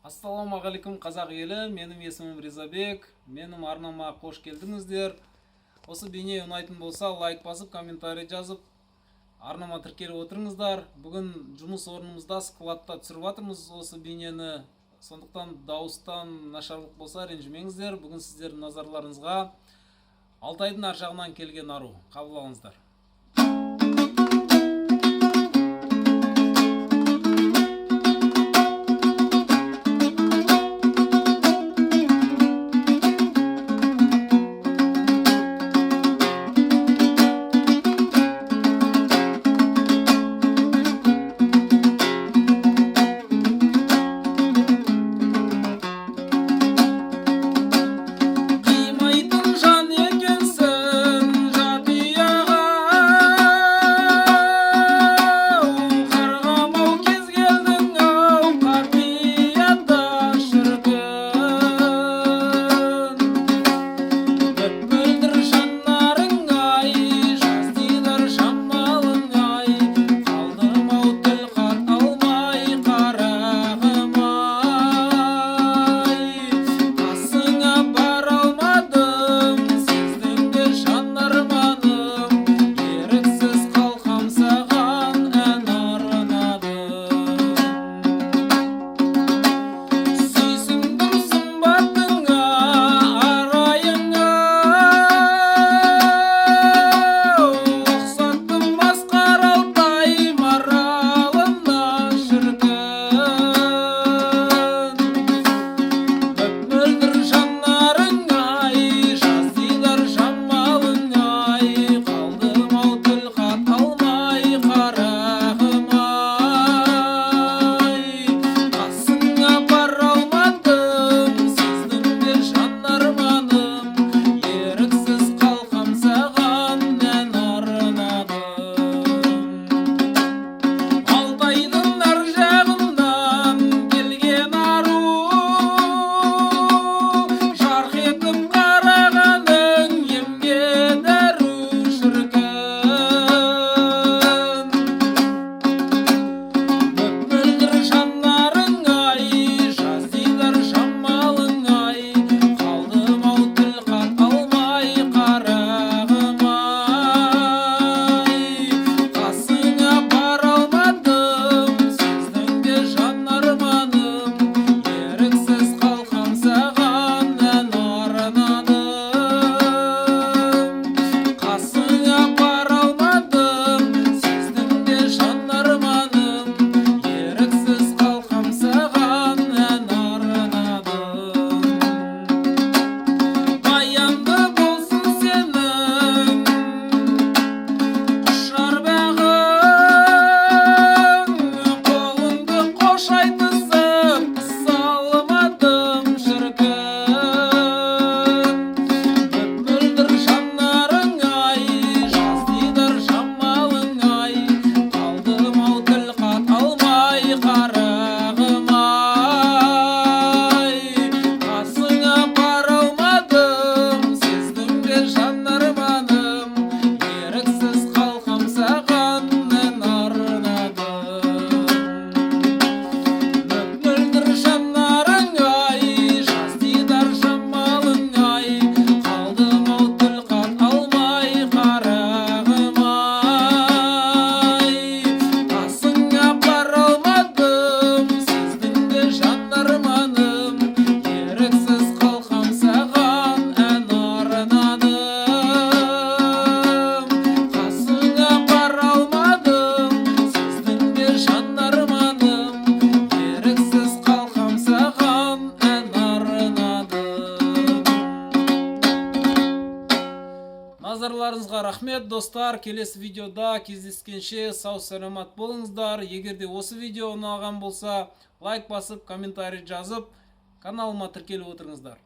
Ассалаумағалейкум, қазақ елі! Менің есімім Ризабек. Менің арнама қош келдіңіздер. Осы бейне ұнайтын болса, лайк басып, комментарий жазып, арнама тіркеліп отырыңыздар. Бүгін жұмыс орнымызда, складта түсіріп жатырмыз осы бейнені, сондықтан дауыстан нашарлық болса, ренжімеңіздер. Бүгін сіздердің назарларыңызға Алтайдың ар жағынан келген ару, қабыл алыңыздар. Қимайтын жан екенсің, Жапияға, қарғам-ау, кез келдің ау қапияда, шіркін. Мөп мөлдір жанарың ай, жаз дидар жамалың ай, қалдым ау тіл қата алмай, қарағым ай. Қасыңа бара алмадым, сездің бе, жан арманым? Еріксіз қалқам, саған ән арнадым. Сүйсіндім сымбатыңа, арайыңа, ұқсаттым асқар Алтай маралына, шіркін. Мөп мөлдір жанарың ай, жаз дидар жамалың ай, қалдым ау тіл қата алмай, қарағым ай. Қасыңа бара алмадым, сездің бе, жан арманым? Еріксіз қалқам, саған ән арнадым. Алтайдың ар жағынан келген ару, жарқ етіп қарағаның емге дәру, шіркін. Мөп мөлдір жанарың ай, жаз дидар жамалың ай, қалдым ау тіл қата алмай, қарағым ай. Қасыңа бара алмадым, сездің бе, жан арманым? Еріксіз қалқам, саған ән арнадым. Қасыңа бара алмадым, сездің бе, жан арманым? Еріксіз қалқам, саған ән арнадым. Баянды болсын сенің құшар бағың, қолыңды қош айтысып қыса алмадым, шіркін. Мөп мөлдір жанарың ай, жаз дидар жамалың ай, қалдым ау тіл қата алмай, қарағым ай. Қасыңа бара алмадым, сездің бе, жан арманым? Еріксіз қалқам, саған ән арнадым. Мөп мөлдір жанарың ай, жаз дидар жамалың ай, қалдым ау тіл қата алмай, қарағым ай. Қасыңа бара алмадым, сездің бе, жан арманым? Еріксіз қалқам, саған ән арнадым. Қасыңа бара алмадым, сездің бе, жан арманым? Еріксіз қалқам, саған ән арнадым. Назарларыңызға рахмет, достар! Келесі видеода кездескенше сау саламат болыңыздар. Егер де осы видео ұнаған болса, лайк басып, комментарий жазып, каналыма тіркеліп отырыңыздар.